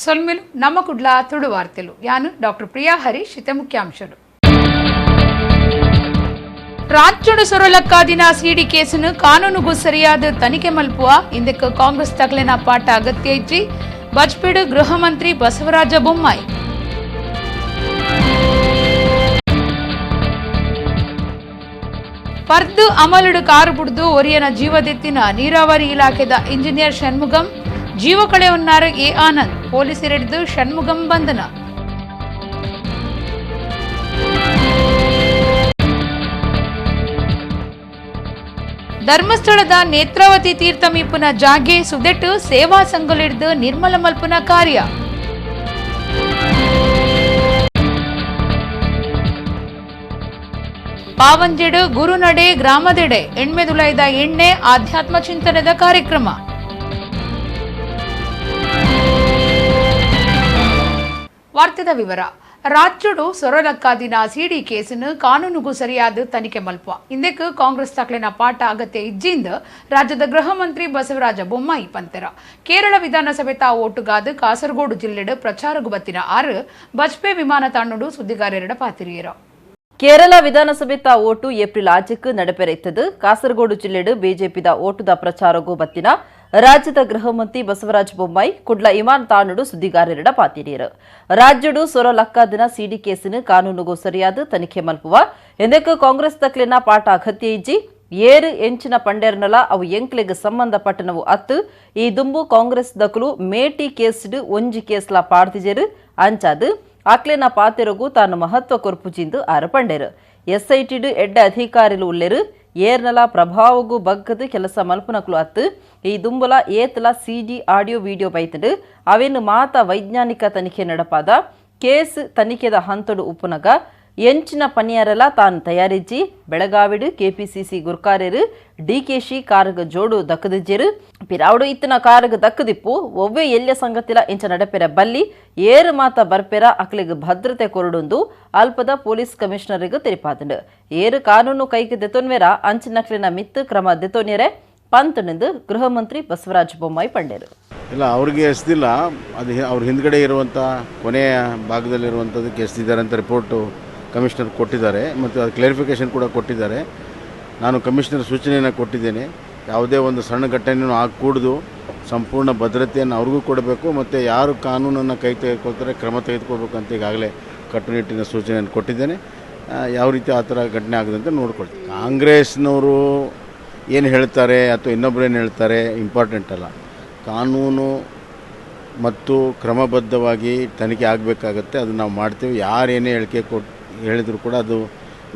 ಸೊಲ್ಮೆಲು ನಮ್ಮ ಕುಡ್ಲ ತುಳು ವಾರ್ತೆಲು. ಯಾನು ಡಾಕ್ಟರ್ ಪ್ರಿಯಾ ಹರೀಶ್. ಇತ್ತೆ ಮುಖ್ಯಾಂಶರು. ರಾಜ್ಯಡು ಸೊರಲಕ್ಕಾದಿನ ಸಿಡಿ ಕೇಸನ್ನು ಕಾನೂನುಗೂ ಸರಿಯಾದ ತನಿಖೆ ಮಲ್ಪುವ ಇಂದಕ್ಕೆ ಕಾಂಗ್ರೆಸ್ ತಗಲಿನ ಪಾಠ ಅಗತ್ಯ ಇಜ್ಜಿ. ಬಜ್ಪೇಡು ಗೃಹ ಮಂತ್ರಿ ಬಸವರಾಜ ಬೊಮ್ಮಾಯಿ. ಪರ್ದು ಅಮಲುಡು ಕಾರು ಬುಡ್ದು ಒರಿಯನ ಜೀವದೆತ್ತಿನ ನೀರಾವರಿ ಇಲಾಖೆದ ಇಂಜಿನಿಯರ್ ಷಣ್ಮುಗಂ ಜೀವ ಕಳೆಯೊನ್ನಾರು ಎ ಆನಂದ್. ಪೊಲೀಸರಿಡಿದು ಷಣ್ಮುಗಂ ಬಂಧನ. ಧರ್ಮಸ್ಥಳದ ನೇತ್ರಾವತಿ ತೀರ್ಥ ಮೀಪುನ ಜಾಗೆ ಸುದೆಟ್ಟು ಸೇವಾ ಸಂಘಲಿಡ್ದು ನಿರ್ಮಲ ಮಲ್ಪುನ ಕಾರ್ಯ. ಪಾವಂಜೆಡು ಗುರುನಡೆ ಗ್ರಾಮದೆಡೆ ಎಣ್ಮೆದುಲೈದ ಎಣ್ಣೆ ಆಧ್ಯಾತ್ಮ ಚಿಂತನದ ಕಾರ್ಯಕ್ರಮ. ವಾರ್ತೆದ ವಿವರ. ರಾಜ್ಯಡು ಸೊರಲಕ್ಕಾದಿನ ಸಿಡಿ ಕೇಸನ್ನು ಕಾನೂನುಗೂ ಸರಿಯಾದ ತನಿಖೆ ಮಲ್ಪ ಇಂದಕ್ಕೆ ಕಾಂಗ್ರೆಸ್ ತಕ್ಲಿನ ಪಾಠ ಅಗತ್ಯ ಇಜ್ಜಿಂದ ರಾಜ್ಯದ ಗೃಹ ಮಂತ್ರಿ ಬಸವರಾಜ ಬೊಮ್ಮಾಯಿ ಪಂತೆರ. ಕೇರಳ ವಿಧಾನಸಭೆ ತಾ ಓಟುಗಾದ ಕಾಸರಗೋಡು ಜಿಲ್ಲೆಡು ಪ್ರಚಾರಗು ಬತ್ತಿನ ಆರು ಬಜ್ಪೆ ವಿಮಾನ ತಾಂಡು ಸುದ್ದಿಗಾರರ ಪಾತಿರಿಯರ. ಕೇರಳ ವಿಧಾನಸಭೆ ತಾ ಓಟು ಏಪ್ರಿಲ್ 6ಕ್ಕೆ ನಡೆಪೆರೈತದು. ಕಾಸರಗೋಡು ಜಿಲ್ಲೆಡು ಬಿಜೆಪಿದ ಓಟುದ ಪ್ರಚಾರಗೂ ಬತ್ತಿನ ರಾಜ್ಯದ ಗೃಹ ಮಂತ್ರಿ ಬಸವರಾಜ ಬೊಮ್ಮಾಯಿ ಕುಡ್ಲ ಇಮಾನ್ ತಾನುಡು ಸುದ್ದಿಗಾರರಿಡ ಪಾತಿರಿಯರು. ರಾಜ್ಯಡು ಸೊರ ಲಕ್ಕಾದಿನ ಸಿಡಿ ಕೇಸಿನ ಕಾನೂನುಗೂ ಸರಿಯಾದ ತನಿಖೆ ಮಲ್ಪುವ ಎಂದಕ್ಕೆ ಕಾಂಗ್ರೆಸ್ ತಕ್ಲಿನ ಪಾಠ ಅಗತ್ಯ ಇಜ್ಜಿ. ಏರು ಎಂಚಿನ ಪಂಡೇರ್ನಲ ಅವು ಎಂಕ್ಲೆಗ್ ಸಂಬಂಧಪಟ್ಟನವು ಅತ್ತು. ಈ ದುಂಬು ಕಾಂಗ್ರೆಸ್ ದಕಲು ಮೇಟಿ ಕೇಸ್ಡ್ ಒಂಜಿ ಕೇಸ್ಲ ಪಾಡ್ತಿಜೆರು ಅಂಚಾದು ಆಕ್ಲೆನ ಪಾತೆರಗು ತಾನು ಮಹತ್ವ ಕೊರ್ಪುಜಿಂದು ಆರು ಪಂಡೇರು. ಎಸ್ಐಟಿಡು ಎಡ್ಡ ಅಧಿಕಾರಿಲು ಉಲ್ಲೆರು. ಏರ್ನಲ ಪ್ರಭಾವಗೂ ಬಗ್ಗದು ಕೆಲಸ ಮಲ್ಪುನಕ್ಲು ಅತ್ತು. ಈ ದುಂಬುಲ ಏತಲ CD audio video ಬೈತಡು ಅವೇನು ಮಾತ ವೈಜ್ಞಾನಿಕ ತನಿಖೆ ನಡಪಾದ ಕೇಸ್ ತನಿಖೆದ ಹಂತಡು ಉಪ್ಪುನಗ ಎಂಚಿನ ಪನಿಯರಲ ತಾನು ತಯಾರಿಜ್ಜಿ. ಬೆಳಗಾವಿಡು ಕೆಪಿಸಿಸಿ ಗುರ್ಕಾರ್ಯರು ಡಿಕೆಶಿ ಕಾರುಗ ಜೋಡು ದಕ್ಕದಿಜ್ಜೆರು. ಪಿರಾವುಡು ಇತ್ತಿನ ಕಾರುಗ ದಕ್ಕದಿಪ್ಪು ಒವ್ವೆ ಎಲ್ಯ ಸಂಗತಿಲ ಇಂಚ ನಡಪೆರ ಬಲ್ಲಿ ಏರು ಮಾತ ಬರ್ಪೆರ ಅಕ್ಲಿಗ್ ಭದ್ರತೆ ಕೊರಡುಂದು ಅಲ್ಪದ ಪೊಲೀಸ್ ಕಮಿಷನರ್ಗೆ ತೆರಿಪಾದಂಡು. ಏರು ಕಾನೂನು ಕೈಗೆ ದೆತೊನ್ವೆರ ಅಂಚಿನಕ್ಲಿನ ಮಿತ್ತು ಕ್ರಮ ದೆತೊನ್ಯರೆ ಪಂತನಿಂದು ಗೃಹ ಮಂತ್ರಿ ಬಸವರಾಜ ಬೊಮ್ಮಾಯಿ ಪಂಡೇರು. ಇಲ್ಲ, ಅವ್ರಿಗೆ ಎಸ್ದಿಲ್ಲ, ಅದು ಅವ್ರ ಹಿಂದ್ಗಡೆ ಇರುವಂಥ ಕೊನೆಯ ಭಾಗದಲ್ಲಿರುವಂಥದ್ದಕ್ಕೆ ಎಸ್ದಿದ್ದಾರೆ ಅಂತ ರಿಪೋರ್ಟು ಕಮಿಷನರ್ ಕೊಟ್ಟಿದ್ದಾರೆ ಮತ್ತು ಅದು ಕ್ಲಾರಿಫಿಕೇಷನ್ ಕೂಡ ಕೊಟ್ಟಿದ್ದಾರೆ. ನಾನು ಕಮಿಷನರ್ ಸೂಚನೆಯನ್ನು ಕೊಟ್ಟಿದ್ದೇನೆ, ಯಾವುದೇ ಒಂದು ಸಣ್ಣ ಘಟನೆಯೂ ಆಗಕೂಡ್ದು, ಸಂಪೂರ್ಣ ಭದ್ರತೆಯನ್ನು ಅವ್ರಿಗೂ ಕೊಡಬೇಕು ಮತ್ತು ಯಾರು ಕಾನೂನನ್ನು ಕೈ ತೆಗೆದುಕೊಳ್ತಾರೆ ಕ್ರಮ ತೆಗೆದುಕೊಳ್ಬೇಕು ಅಂತ ಈಗಾಗಲೇ ಕಟ್ಟುನಿಟ್ಟಿನ ಸೂಚನೆಯನ್ನು ಕೊಟ್ಟಿದ್ದೇನೆ. ಯಾವ ರೀತಿ ಆ ಥರ ಘಟನೆ ಆಗದಂತೆ ನೋಡ್ಕೊಳ್ತೀವಿ. ಕಾಂಗ್ರೆಸ್ನವರು ಏನು ಹೇಳ್ತಾರೆ ಅಥವಾ ಇನ್ನೊಬ್ರು ಏನು ಹೇಳ್ತಾರೆ ಇಂಪಾರ್ಟೆಂಟ್ ಅಲ್ಲ. ಕಾನೂನು ಮತ್ತು ಕ್ರಮಬದ್ಧವಾಗಿ ತನಿಖೆ ಆಗಬೇಕಾಗತ್ತೆ, ಅದು ನಾವು ಮಾಡ್ತೀವಿ. ಯಾರೇನೇ ಹೇಳಿಕೆ ಹೇಳಿದರೂ ಕೂಡ ಅದು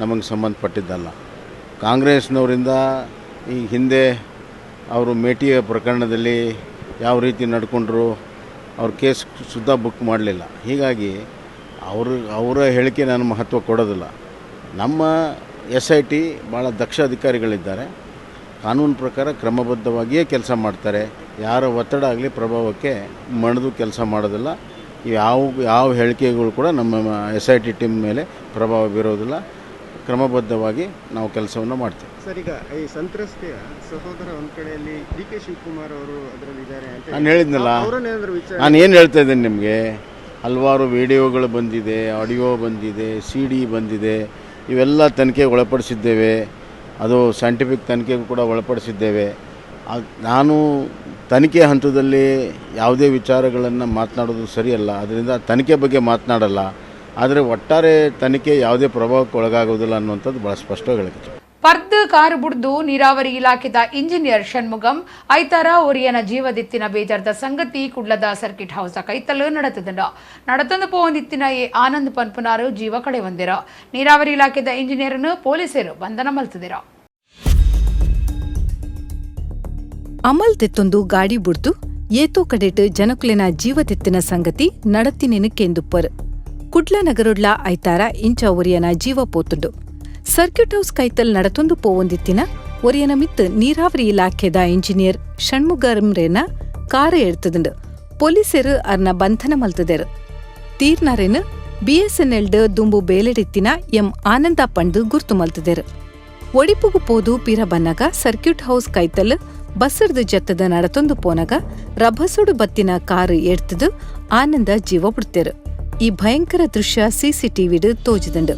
ನಮಗೆ ಸಂಬಂಧಪಟ್ಟಿದ್ದಲ್ಲ. ಕಾಂಗ್ರೆಸ್ನವರಿಂದ ಈ ಹಿಂದೆ ಅವರು ಮೇಟಿಯ ಪ್ರಕರಣದಲ್ಲಿ ಯಾವ ರೀತಿ ನಡ್ಕೊಂಡ್ರು, ಅವ್ರ ಕೇಸ್ ಸುದ್ದ ಬುಕ್ ಮಾಡಲಿಲ್ಲ. ಹೀಗಾಗಿ ಅವರ ಹೇಳಿಕೆ ನಾನು ಮಹತ್ವ ಕೊಡೋದಿಲ್ಲ. ನಮ್ಮ SIT ಭಾಳ ದಕ್ಷ ಅಧಿಕಾರಿಗಳಿದ್ದಾರೆ, ಕಾನೂನು ಪ್ರಕಾರ ಕ್ರಮಬದ್ಧವಾಗಿಯೇ ಕೆಲಸ ಮಾಡ್ತಾರೆ. ಯಾರ ಒತ್ತಡ ಆಗಲಿ ಪ್ರಭಾವಕ್ಕೆ ಮಣಿದು ಕೆಲಸ ಮಾಡೋದಿಲ್ಲ. ಯಾವ ಯಾವ ಹೇಳಿಕೆಗಳು ಕೂಡ ನಮ್ಮ SIT team ಮೇಲೆ ಪ್ರಭಾವ ಬೀರೋದಿಲ್ಲ. ಕ್ರಮಬದ್ಧವಾಗಿ ನಾವು ಕೆಲಸವನ್ನು ಮಾಡ್ತೀವಿ. ಸರ್, ಈಗ ಈ ಸಂತ್ರಸ್ತೆಯ ಸಹೋದರ ಒಂದು ಕಡೆಯಲ್ಲಿ ಡಿ.ಕೆ. ಶಿವಕುಮಾರ್ ಅವರು ಅದರಲ್ಲಿ ಇದ್ದಾರೆ ಅಂತ ನಾನು ಹೇಳಿದ್ನಲ್ಲ, ನಾನು ಏನು ಹೇಳ್ತಾ ಇದ್ದೇನೆ ನಿಮಗೆ, ಹಲವಾರು ವಿಡಿಯೋಗಳು ಬಂದಿದೆ, ಆಡಿಯೋ ಬಂದಿದೆ, CD ಬಂದಿದೆ, ಇವೆಲ್ಲ ತನಿಖೆಗೆ ಒಳಪಡಿಸಿದ್ದೇವೆ. ಅದು ಸೈಂಟಿಫಿಕ್ ತನಿಖೆಗೂ ಕೂಡ ಒಳಪಡಿಸಿದ್ದೇವೆ. ನಾನು ತನಿಖೆ ಹಂತದಲ್ಲಿ ಯಾವುದೇ ವಿಚಾರಗಳನ್ನು ಮಾತನಾಡೋದು ಸರಿಯಲ್ಲ, ಅದರಿಂದ ತನಿಖೆ ಬಗ್ಗೆ ಮಾತನಾಡಲ್ಲ. ಆದರೆ ಒಟ್ಟಾರೆ ತನಿಖೆ ಯಾವುದೇ ಪ್ರಭಾವಕ್ಕೆ ಒಳಗಾಗೋದಿಲ್ಲ ಅನ್ನುವಂಥದ್ದು ಭಾಳ ಸ್ಪಷ್ಟವಾಗಿ ಹೇಳಕ್ಕೆ. ಪರ್ದು ಕಾರು ಬುಡ್ದು ನೀರಾವರಿ ಇಲಾಖೆದ ಇಂಜಿನಿಯರ್ ಷಣ್ಮುಗಂ ಐತಾರ ಒರಿಯನ ಜೀವದಿತ್ತಿನ ಬೇಜಾರ್ದ ಸಂಗತಿ ಕುಡ್ಲದ ಸರ್ಕಿಟ್ ಹೌಸ್ ಕೈತಲು ನಡತದಂಡ. ನಡತಂದು ಪೋವಂದಿತ್ತಿನ ಎ ಆನಂದ್ ಪನ್ಪುನಾರು ಜೀವ ಕಡೆ ಹೊಂದಿರ. ನೀರಾವರಿ ಇಲಾಖೆದ ಇಂಜಿನಿಯರ್ನು ಪೊಲೀಸರು ಬಂಧನ ಮಲ್ತದಿರ. ಅಮಲ್ ತೆತ್ತೊಂದು ಗಾಡಿ ಬುಡ್ದು ಏತೋ ಕಡೆಟ್ ಜನಕುಲೆನ ಜೀವತೆತ್ತಿನ ಸಂಗತಿ ನಡತಿನೆನು ಕೆಂದುಪ್ಪರ್. ಕುಡ್ಲ ನಗರೊಡ್ಲ ಐತಾರ ಇಂಚ ಒರಿಯನ ಜೀವ ಪೋತುಂಡು. ಸರ್ಕ್ಯೂಟ್ ಹೌಸ್ ಕೈತಲ್ ನಡತೊಂದು ಪೋವೊಂದಿತ್ತಿನ ಒರಿಯನ ಮಿತ್ ನೀರಾವರಿ ಇಲಾಖೆದ ಇಂಜಿನಿಯರ್ ಷಣ್ಮುಗಂರೇನ ಕಾರು ಎಡ್ತದುಂಡು. ಪೊಲೀಸರು ಅರ್ನ ಬಂಧನ ಮಲ್ತದೆರು. ತೀರ್ನಾರೆನ್ ಬಿಎಸ್ಎನ್ಎಲ್ಡ್ ದುಂಬು ಬೇಲೆಡಿತ್ತಿನ ಎಂ ಆನಂದ ಪಂಡು ಗುರ್ತು ಮಲ್ತದೆರು. ಒಡಿಪುಗು ಪೋದು ಪಿರ ಬನ್ನಗ ಸರ್ಕ್ಯೂಟ್ ಹೌಸ್ ಕೈತಲ್ ಬಸ್ರ್ದು ಜತ್ತದ ನಡತೊಂದು ಪೋನಗ ರಭಸೊಡು ಬತ್ತಿನ ಕಾರು ಎಡ್ತದು ಆನಂದ ಜೀವ ಬಿಡ್ತೇರು. ಈ ಭಯಂಕರ ದೃಶ್ಯ ಸಿಸಿಟಿವಿಡ್ ತೋಜಿದಂಡು.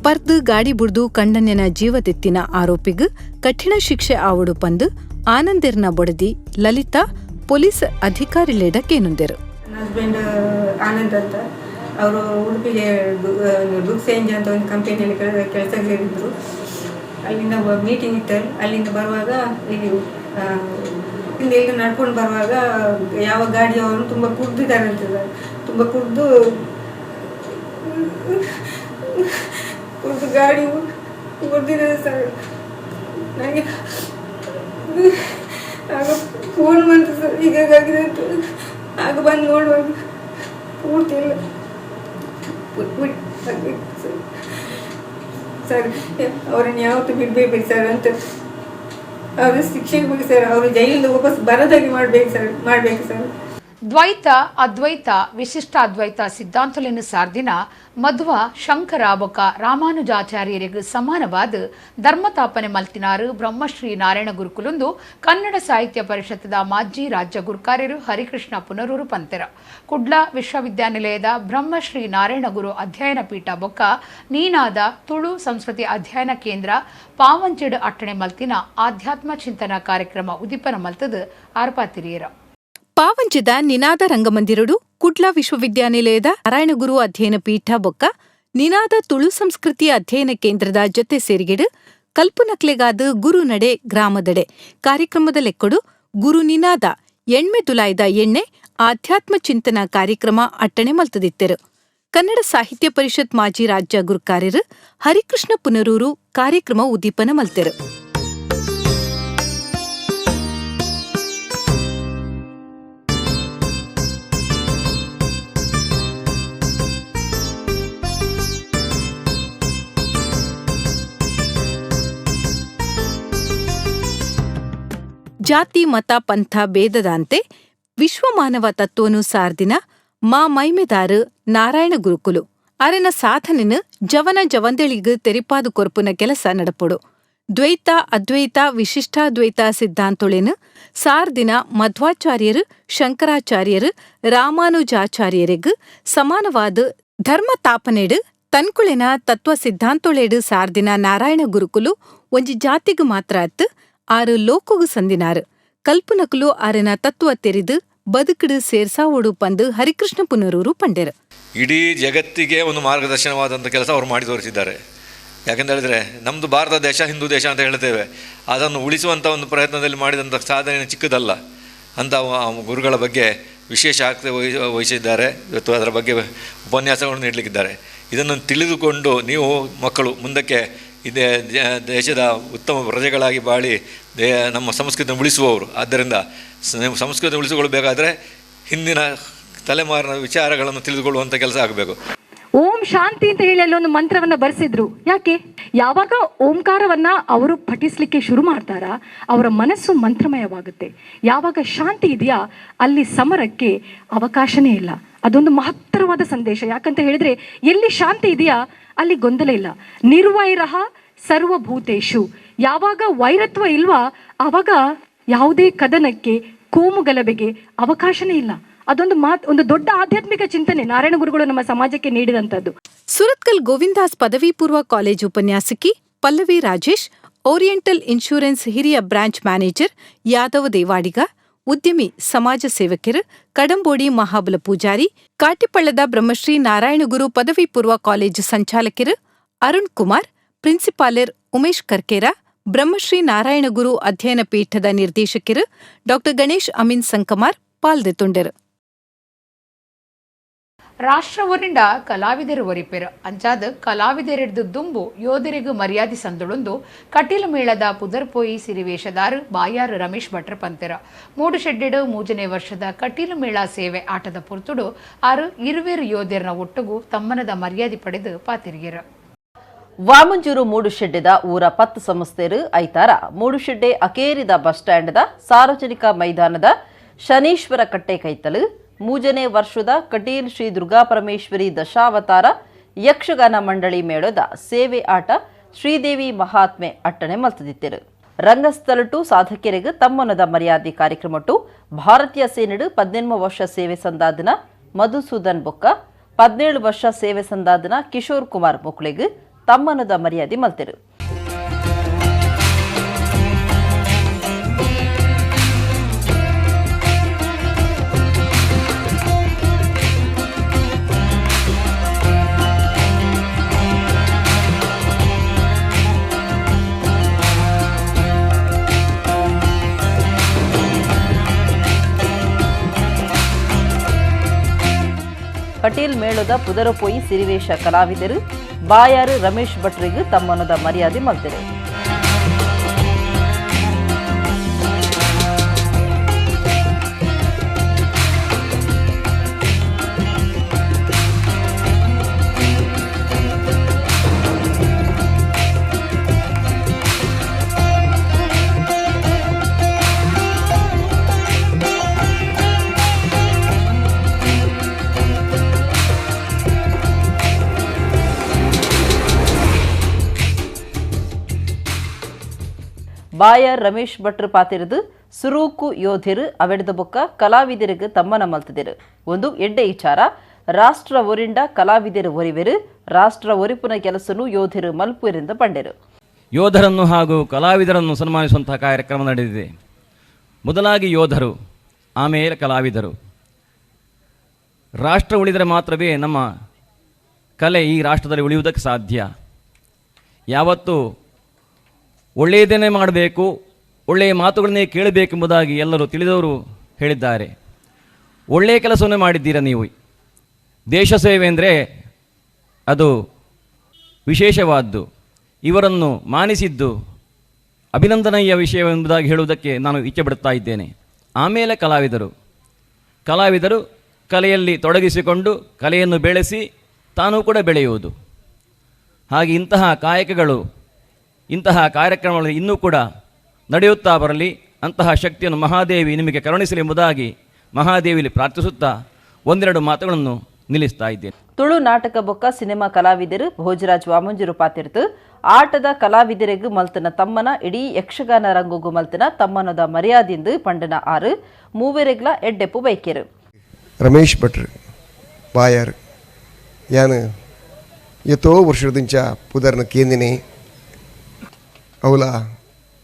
ಪರ್ದು ಗಾಡಿ ಬುಡ್ದು ಕಂಡನ್ಯನ ಜೀವದೆತ್ತಿನ ಆರೋಪಿಗ್ ಕಠಿಣ ಶಿಕ್ಷೆ ಆವಡು ಪಂದು ಆನಂದಿರ್ನ ಬೊಡದಿ ಲಲಿತಾ ಪೊಲೀಸ್ ಅಧಿಕಾರಿಲೇಡ ಕೇನುಂದೆರು. ನನ್ನ ಹಸ್ಬೆಂಡ್ ಆನಂದ್ ಅಂತ, ಅವರು ಉಡುಪಿಗೆ ಬುಕ್ಸ್ ಏಂಜ್ ಅಂತ ಒಂದು ಕಂಪನಿಯಲ್ಲಿ ಕೆಲಸಕ್ಕೆ ಸೇರಿದ್ರು. ಅಲ್ಲಿಂದ ಮೀಟಿಂಗ್ ಇತ್ತು. ಅಲ್ಲಿಂದ ಬರುವಾಗ ಇಲ್ಲಿ ಇಲ್ಲಿ ನಡ್ಕೊಂಡು ಬರುವಾಗ ಯಾವ ಗಾಡಿಯವರು ತುಂಬ ಕುಡ್ದಿದ್ದಾರೆ ಅಂತ, ತುಂಬ ಕುಡ್ದು ಕುಡ್ದು ಗಾಡಿ ಹೊಡೆದಿದ್ದಾರೆ ಸರ್. ನನಗೆ ಆಗ ಫೋನ್ ಬಂತು ಸರ್, ಹೀಗಾಗಿದೆ ಅಂತ. ಆಗ ಬಂದು ನೋಡುವಾಗ ಪೂರ್ತಿ ಎಲ್ಲ ಸರ್. ಸರ್, ಅವರನ್ನು ಯಾವತ್ತೂ ಬಿಡಬೇಕು ಸರ್ ಅಂತ, ಅವರು ಶಿಕ್ಷೆಗೆ ಬೇಕು ಸರ್. ಅವರು ಜೈಲಿಂದ ವಾಪಸ್ ಬರೋದಾಗಿ ಮಾಡಬೇಕು ಸರ್, ಮಾಡಬೇಕು ಸರ್. ದ್ವೈತ ಅದ್ವೈತ ವಿಶಿಷ್ಟಾದ್ವೈತ ಸಿದ್ಧಾಂತಲೆನ್ನು ಸಾರ್ದಿನ ಮಧ್ವ ಶಂಕರ ಬೊಕ ರಾಮಾನುಜಾಚಾರ್ಯರಿಗೆ ಸಮಾನವಾದ ಧರ್ಮತಾಪನೆ ಮಲ್ತಿನಾರು ಬ್ರಹ್ಮಶ್ರೀ ನಾರಾಯಣ ಗುರುಕುಲೊಂದು ಕನ್ನಡ ಸಾಹಿತ್ಯ ಪರಿಷತ್ತದ ಮಾಜಿ ರಾಜ್ಯ ಗುರುಕಾರ್ಯರು ಹರಿಕೃಷ್ಣ ಪುನರೂರು ಪಂತೆರ. ಕುಡ್ಲ ವಿಶ್ವವಿದ್ಯಾನಿಲಯದ ಬ್ರಹ್ಮಶ್ರೀ ನಾರಾಯಣ ಗುರು ಅಧ್ಯಯನ ಪೀಠ ಬೊಕ್ಕ ನೀನಾದ ತುಳು ಸಂಸ್ಕೃತಿ ಅಧ್ಯಯನ ಕೇಂದ್ರ ಪಾವಂಚಿಡು ಅಟ್ಟಣೆ ಮಲ್ತಿನ ಆಧ್ಯಾತ್ಮ ಚಿಂತನಾ ಕಾರ್ಯಕ್ರಮ ಉದಿಪನ ಮಲ್ತದು ಆರ್ಪಾತಿರಿಯರ. ಪಾವಂಜದ ನಿನಾದ ರಂಗಮಂದಿರಡು ಕುಡ್ಲ ವಿಶ್ವವಿದ್ಯಾನಿಲಯದ ನಾರಾಯಣಗುರು ಅಧ್ಯಯನ ಪೀಠ ಬೊಕ್ಕ ನಿನಾದ ತುಳು ಸಂಸ್ಕೃತಿ ಅಧ್ಯಯನ ಕೇಂದ್ರದ ಜೊತೆ ಸೇರಿಗೆಡು ಕಲ್ಪುನಕ್ಲೆಗಾದ ಗುರು ನಡೆ ಗ್ರಾಮದಡೆ ಕಾರ್ಯಕ್ರಮದ ಲೆಕ್ಕಡು ಗುರು ನಿನಾದ ಎಣ್ಮೆ ದುಲಾಯ್ದ ಎಣ್ಣೆ ಆಧ್ಯಾತ್ಮ ಚಿಂತನ ಕಾರ್ಯಕ್ರಮ ಅಟ್ಟಣೆ ಮಲ್ತದಿತ್ತೆರು. ಕನ್ನಡ ಸಾಹಿತ್ಯ ಪರಿಷತ್ ಮಾಜಿ ರಾಜ್ಯ ಗುರುಕಾರ್ಯರು ಹರಿಕೃಷ್ಣ ಪುನರೂರು ಕಾರ್ಯಕ್ರಮ ಉದ್ದೀಪನ ಮಲ್ತೆರು. ಜಾತಿ ಮತ ಪಂಥ ಭೇದದಾಂತೆ ವಿಶ್ವಮಾನವ ತತ್ವನು ಸಾರ್ದಿನ ಮಾ ಮೈಮೆದಾರು ನಾರಾಯಣ ಗುರುಕುಲು ಅರೆನ ಸಾಧನೆನು ಜವನ ಜವಂದೆಳಿಗ್ ತೆರಿಪಾದು ಕೊರ್ಪುನ ಕೆಲಸ ನಡಪೊಡು. ದ್ವೈತ ಅದ್ವೈತ ವಿಶಿಷ್ಟಾದ್ವೈತ ಸಿದ್ಧಾಂತೊಳೆನು ಸಾರ್ದಿನ ಮಧ್ವಾಚಾರ್ಯರು ಶಂಕರಾಚಾರ್ಯರು ರಾಮಾನುಜಾಚಾರ್ಯರಿಗ್ ಸಮಾನವಾದ ಧರ್ಮ ತಾಪನೆಡು ತನ್ಕುಳೆನ ತತ್ವ ಸಿದ್ಧಾಂತೊಳೆಡು ಸಾರ್ದಿನ ನಾರಾಯಣ ಗುರುಕುಲು ಒಂಜಿ ಜಾತಿಗ್ ಮಾತ್ರ ಅತ್ತು ಆರು ಲೋಕೊಗು ಸಂದಿನಾರು. ಕಲ್ಪನಕುಲು ಆರೆನ ತತ್ವ ತೆರಿದು ಬದುಕಿಡು ಸೇರ್ಸಾವೋಡು ಪಂದು ಹರಿಕೃಷ್ಣ ಪುನರೂರು ಪಂಡೆರು. ಇಡೀ ಜಗತ್ತಿಗೆ ಒಂದು ಮಾರ್ಗದರ್ಶನವಾದಂಥ ಕೆಲಸ ಅವರು ಮಾಡಿ ತೋರಿಸಿದ್ದಾರೆ. ಯಾಕೆಂತ ಹೇಳಿದರೆ ನಮ್ಮದು ಭಾರತ ದೇಶ ಹಿಂದೂ ದೇಶ ಅಂತ ಹೇಳ್ತೇವೆ, ಅದನ್ನು ಉಳಿಸುವಂಥ ಒಂದು ಪ್ರಯತ್ನದಲ್ಲಿ ಮಾಡಿದಂಥ ಸಾಧನೆ ಚಿಕ್ಕದಲ್ಲ ಅಂತ ಗುರುಗಳ ಬಗ್ಗೆ ವಿಶೇಷ ಆಸಕ್ತಿ ವಹಿಸಿದ್ದಾರೆ. ಇವತ್ತು ಅದರ ಬಗ್ಗೆ ಉಪನ್ಯಾಸಗಳನ್ನು ನೀಡಲಿಕ್ಕಿದ್ದಾರೆ. ಇದನ್ನು ತಿಳಿದುಕೊಂಡು ನೀವು ಮಕ್ಕಳು ಮುಂದಕ್ಕೆ ಇದೇ ದೇಶದ ಉತ್ತಮ ಪ್ರಜೆಗಳಾಗಿ ಬಾಳಿ ನಮ್ಮ ಸಂಸ್ಕೃತಿಯನ್ನು ಉಳಿಸುವವರು. ಆದ್ದರಿಂದ ನೀವು ಸಂಸ್ಕೃತಿ ಉಳಿಸಿಕೊಳ್ಬೇಕಾದ್ರೆ ಹಿಂದಿನ ತಲೆಮಾರಿನ ವಿಚಾರಗಳನ್ನು ತಿಳಿದುಕೊಳ್ಳುವಂಥ ಕೆಲಸ ಆಗಬೇಕು. ಓಂ ಶಾಂತಿ ಅಂತ ಹೇಳಿ ಅಲ್ಲೊಂದು ಮಂತ್ರವನ್ನು ಬರೆಸಿದ್ರು. ಯಾಕೆ? ಯಾವಾಗ ಓಂಕಾರವನ್ನ ಅವರು ಪಠಿಸ್ಲಿಕ್ಕೆ ಶುರು ಮಾಡ್ತಾರ ಅವರ ಮನಸ್ಸು ಮಂತ್ರಮಯವಾಗುತ್ತೆ. ಯಾವಾಗ ಶಾಂತಿ ಇದೆಯಾ ಅಲ್ಲಿ ಸಮರಕ್ಕೆ ಅವಕಾಶನೇ ಇಲ್ಲ. ಅದೊಂದು ಮಹತ್ತರವಾದ ಸಂದೇಶ. ಯಾಕಂತ ಹೇಳಿದ್ರೆ ಎಲ್ಲಿ ಶಾಂತಿ ಇದೆಯಾ ಅಲ್ಲಿ ಗೊಂದಲ ಇಲ್ಲ. ನಿರ್ವೈರಹ ಸರ್ವಭೂತೇಶು. ಯಾವಾಗ ವೈರತ್ವ ಇಲ್ವಾ ಆವಾಗ ಯಾವುದೇ ಕದನಕ್ಕೆ ಕೋಮು ಗಲಭೆಗೆ ಅವಕಾಶನೇ ಇಲ್ಲ. ಅದೊಂದು ಮಾತು, ಒಂದು ದೊಡ್ಡ ಆಧ್ಯಾತ್ಮಿಕ ಚಿಂತನೆ ನಾರಾಯಣ ಗುರುಗಳು ನಮ್ಮ ಸಮಾಜಕ್ಕೆ ನೀಡಿದಂಥದ್ದು. ಸುರತ್ಕಲ್ ಗೋವಿಂದಾಸ್ ಪದವಿ ಪೂರ್ವ ಕಾಲೇಜು ಉಪನ್ಯಾಸಕಿ ಪಲ್ಲವಿ ರಾಜೇಶ್, ಓರಿಯೆಂಟಲ್ ಇನ್ಶೂರೆನ್ಸ್ ಹಿರಿಯ ಬ್ರಾಂಚ್ ಮ್ಯಾನೇಜರ್ ಯಾದವ ದೇವಾಡಿಗ, ಉದ್ಯಮಿ ಸಮಾಜ ಸೇವಕರು ಕಡಂಬೋಡಿ ಮಹಾಬಲ ಪೂಜಾರಿ, ಕಾಟಿಪಳ್ಳದ ಬ್ರಹ್ಮಶ್ರೀ ನಾರಾಯಣಗುರು ಪದವಿ ಪೂರ್ವ ಕಾಲೇಜು ಸಂಚಾಲಕರು ಅರುಣ್ ಕುಮಾರ್, ಪ್ರಿನ್ಸಿಪಾಲರ್ ಉಮೇಶ್ ಕರ್ಕೇರ, ಬ್ರಹ್ಮಶ್ರೀ ನಾರಾಯಣಗುರು ಅಧ್ಯಯನ ಪೀಠದ ನಿರ್ದೇಶಕರು ಡಾ ಗಣೇಶ್ ಅಮೀನ್ ಸಂಕಮಾರ್ ಪಾಲ್ದೆತೊಂಡೆರು. ರಾಷ್ಟ್ರ ಒರಿಂಡ ಕಲಾವಿದರು ಒರಿಪೆರು ಅಂಚಾದ ಕಲಾವಿದರೆಡ್ದು ದುಂಬು ಯೋಧರಿಗೂ ಮರ್ಯಾದೆ ಸಂದುಳುಂದು ಕಟೀಲು ಮೇಳದ ಪುದರ್ಪೋಯಿ ಸಿರಿವೇಷದಾರು ಬಾಯಾರು ರಮೇಶ್ ಭಟ್ರ ಪಂತೆರ. ಮೂಡುಶೆಡ್ಡೆಡು 3ನೇ ವರ್ಷದ ಕಟೀಲು ಮೇಳ ಸೇವೆ ಆಟದ ಪೊರ್ತುಡು ಆರು ಇರುವೇರು ಯೋಧರನ ಒಟ್ಟುಗು ತಮ್ಮನದ ಮರ್ಯಾದೆ ಪಡೆದು ಪಾತಿರಿಯರು. ವಾಮಂಜೂರು ಮೂಡುಶೆಡ್ಡೆದ ಊರ 10 ಸಂಸ್ಥೆರು ಐತಾರ ಮೂಡುಶೆಡ್ಡೆ ಅಕೇರಿದ ಬಸ್ ಸ್ಟ್ಯಾಂಡ್ದ ಸಾರ್ವಜನಿಕ ಮೈದಾನದ ಶನೀಶ್ವರ ಕಟ್ಟೆ ಕೈತಲು 3ನೇ ವರ್ಷದ ಕಟೀಲ್ ಶ್ರೀ ದುರ್ಗಾಪರಮೇಶ್ವರಿ ದಶಾವತಾರ ಯಕ್ಷಗಾನ ಮಂಡಳಿ ಮೇಳದ ಸೇವೆ ಆಟ ಶ್ರೀದೇವಿ ಮಹಾತ್ಮೆ ಅಟ್ಟಣೆ ಮಲ್ತದಿತ್ತಿರು. ರಂಗಸ್ಥಳಟು ಸಾಧಕರಿಗೆ ತಮ್ಮನದ ಮರ್ಯಾದೆ ಕಾರ್ಯಕ್ರಮಟ್ಟು ಭಾರತೀಯ ಸೇನೆಡು 18 ವರ್ಷ ಸೇವೆ ಸಂದಾದನ ಮಧುಸೂದನ್ ಬೊಕ್ಕ 17 ವರ್ಷ ಸೇವೆ ಸಂದಾದನ ಕಿಶೋರ್ ಕುಮಾರ್ ಮೊಕ್ಳಿಗೆ ತಮ್ಮನದ ಮರ್ಯಾದೆ ಮಲ್ತಿರು. ಕಟೀಲ್ ಮೇಳದ ಪುದರಪೋಯಿ ಸಿರಿವೇಶ ಕಲಾವಿದರು ಬಾಯಾರು ರಮೇಶ್ ಭಟ್ರಿಗೆ ತಮ್ಮನದ ಮರ್ಯಾದೆ ಮಲ್ತಿರು. ಬಾಯರ್ ರಮೇಶ್ ಭಟ್ರು ಪಾತಿರದು ಸುರೂಕು ಯೋಧಿರು ಅವೆಡ್ದ ಬೊಕ್ಕ ಕಲಾವಿದರಿಗೆ ತಮ್ಮನ ಮಲ್ತದಿರು. ಒಂದು ಎಡ್ಡೆ ವಿಚಾರ, ರಾಷ್ಟ್ರ ಒರಿಂಡ ಕಲಾವಿದರು ಒರಿವೆರು, ರಾಷ್ಟ್ರ ಒರಿಪುನ ಕೆಲಸನು ಯೋಧಿರು ಮಲ್ಪುರಿಂದ ಪಂಡೆರು. ಯೋಧರನ್ನು ಹಾಗೂ ಕಲಾವಿದರನ್ನು ಸನ್ಮಾನಿಸುವಂತಹ ಕಾರ್ಯಕ್ರಮ ನಡೆದಿದೆ. ಮೊದಲಾಗಿ ಯೋಧರು, ಆಮೇಲೆ ಕಲಾವಿದರು. ರಾಷ್ಟ್ರ ಉಳಿದರೆ ಮಾತ್ರವೇ ನಮ್ಮ ಕಲೆ ಈ ರಾಷ್ಟ್ರದಲ್ಲಿ ಉಳಿಯುವುದಕ್ಕೆ ಸಾಧ್ಯ. ಯಾವತ್ತೂ ಒಳ್ಳೆಯದನ್ನೇ ಮಾಡಬೇಕು, ಒಳ್ಳೆಯ ಮಾತುಗಳನ್ನೇ ಕೇಳಬೇಕೆಂಬುದಾಗಿ ಎಲ್ಲರೂ ತಿಳಿದವರು ಹೇಳಿದ್ದಾರೆ. ಒಳ್ಳೆಯ ಕೆಲಸವನ್ನೇ ಮಾಡಿದ್ದೀರ ನೀವು. ದೇಶ ಸೇವೆ ಅಂದರೆ ಅದು ವಿಶೇಷವಾದ್ದು. ಇವರನ್ನು ಮಾನಿಸಿದ್ದು ಅಭಿನಂದನೀಯ ವಿಷಯವೆಂಬುದಾಗಿ ಹೇಳುವುದಕ್ಕೆ ನಾನು ಇಚ್ಛೆ ಪಡುತ್ತಾ ಇದ್ದೇನೆ. ಆಮೇಲೆ ಕಲಾವಿದರು ಕಲೆಯಲ್ಲಿ ತೊಡಗಿಸಿಕೊಂಡು ಕಲೆಯನ್ನು ಬೆಳೆಸಿ ತಾನೂ ಕೂಡ ಬೆಳೆಯುವುದು. ಹಾಗೆ ಇಂತಹ ಕಾಯಕಗಳು, ಇಂತಹ ಕಾರ್ಯಕ್ರಮಗಳು ಇನ್ನೂ ಕೂಡ ನಡೆಯುತ್ತಾ ಬರಲಿ. ಅಂತಹ ಶಕ್ತಿಯನ್ನು ಮಹಾದೇವಿ ನಿಮಗೆ ಕರುಣಿಸಲಿ ಎಂಬುದಾಗಿ ಮಹಾದೇವಿಯಲ್ಲಿ ಪ್ರಾರ್ಥಿಸುತ್ತಾ ಒಂದೆರಡು ಮಾತುಗಳನ್ನು ನಿಲ್ಲಿಸ್ತಾ ಇದ್ದೇನೆ. ತುಳು ನಾಟಕ ಬೊಕ್ಕ ಸಿನಿಮಾ ಕಲಾವಿದರು ಭೋಜರಾಜ್ ವಾಮಂಜೂರು ಪಾತಿರ್ತು ಆಟದ ಕಲಾವಿದರಿಗೂ ಮಲ್ತನ ತಮ್ಮನ ಇಡೀ ಯಕ್ಷಗಾನ ರಂಗುಗು ಮಲ್ತನ ತಮ್ಮನದ ಮರ್ಯಾದೆಂದು ಪಂಡನ ಆರು ಮೂವೆರೆಗ್ಲ ಎಡ್ಡೆಪ್ಪು ಬೈಕೆರು. ರಮೇಶ್ ಭಟ್ರು ಬಾಯಾರ್ ಯಾನು ಎತ್ತೋ ವರ್ಷದಿಂಚ ಪುದರ್ನ ಕೇಂದಿನಿ ಅವಲ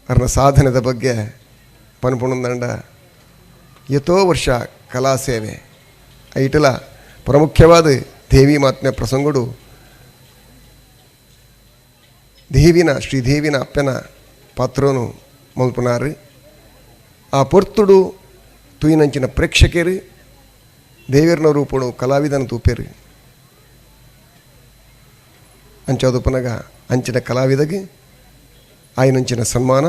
ಅವರ ಸಾಧನದ ಬಗ್ಗೆ ಪನ್ಪುಣಂದಂಡ ಎತ್ತೋ ವರ್ಷ ಕಲಾ ಸೇವೆ ಐಟಲ ಪ್ರಾಮುಖ್ಯವಾದ ದೇವಿ ಮಾತ್ಮ್ಯ ಪ್ರಸಂಗಡು ದೇವಿನ ಶ್ರೀದೇವಿನ ಅಪ್ಪನ ಪಾತ್ರನು ಮಲ್ಪನಾರು. ಆ ಪೊರ್ತುಡು ತುಯಿನಂಚಿನ ಪ್ರೇಕ್ಷಕರು ದೇವಿಯರ್ನ ರೂಪಣು ಕಲಾವಿದನ ತೂಪೇರು ಅಂಚಾದುಪನಗ ಅಂಚಿನ ಕಲಾವಿದಗೆ ಆಯನಂಚಿನ ಸನ್ಮಾನ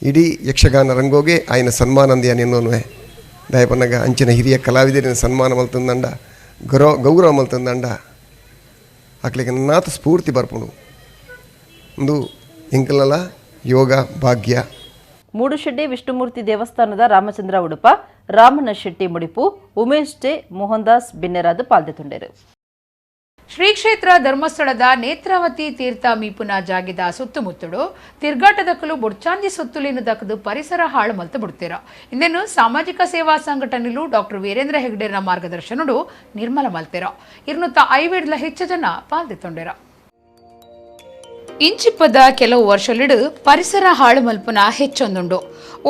ಇಡೀ ಯಕ್ಷಗಾನ ರಂಗೋಗೆ ಆಯನ ಸನ್ಮಾನ ಅಂದ್ಯ ನಿನ್ನೋನುವೆ ದಯಪನ್ನಗ ಅಂಚಿನ ಹಿರಿಯ ಕಲಾವಿದರಿನ ಸನ್ಮಾನ ಮಲ್ತಂದಂಡ ಗೌರವ ಮಲ್ತಂದಂಡ ಆಕ್ಲಿಗೆ ನಾತ ಸ್ಫೂರ್ತಿ ಬರ್ಪುಣು ಒಂದು ಎಂಕಲಲ ಯೋಗ ಭಾಗ್ಯ. ಮೂಡುಶೆಡ್ಡೆ ವಿಷ್ಣುಮೂರ್ತಿ ದೇವಸ್ಥಾನದ ರಾಮಚಂದ್ರ ಉಡುಪ, ರಾಮಣ್ಣ ಶೆಟ್ಟಿ ಮುಡಿಪು, ಉಮೇಶ್ ಜೆ ಮೋಹನ್ ದಾಸ್ ಬಿನ್ನೆರಾದ ಪಾಲ್ದೆತುಂಡೆರು. ಶ್ರೀ ಕ್ಷೇತ್ರ ಧರ್ಮಸ್ಥಳದ ನೇತ್ರಾವತಿ ತೀರ್ಥ ಮೀಪುನ ಜಾಗಿದ ಸುತ್ತಮುತ್ತಲು ತಿರ್ಗಾಟದಕ್ಕಲು ಬೊಡ್ಚಾಂಜಿ ಸುತ್ತುಲಿನ ದಕ್ಕದು ಪರಿಸರ ಹಾಳು ಮಲ್ತು ಬಿಡ್ತೀರ. ಇನ್ನೇನು ಸಾಮಾಜಿಕ ಸೇವಾ ಸಂಘಟನೆಲು ಡಾಕ್ಟರ್ ವೀರೇಂದ್ರ ಹೆಗ್ಡೆರ ಮಾರ್ಗದರ್ಶನಡು ನಿರ್ಮಲ ಮಲ್ತಿರ. 250 ಹೆಚ್ಚು ಜನ ಪಾಲ್ದೆತ್ತೊಂಡಿರ. ಇಂಚಿಪ್ಪದ ಕೆಲವು ವರ್ಷಲಿಡು ಪರಿಸರ ಹಾಳು ಮಲ್ಪುನ ಹೆಚ್ಚೊಂದುಂಡು.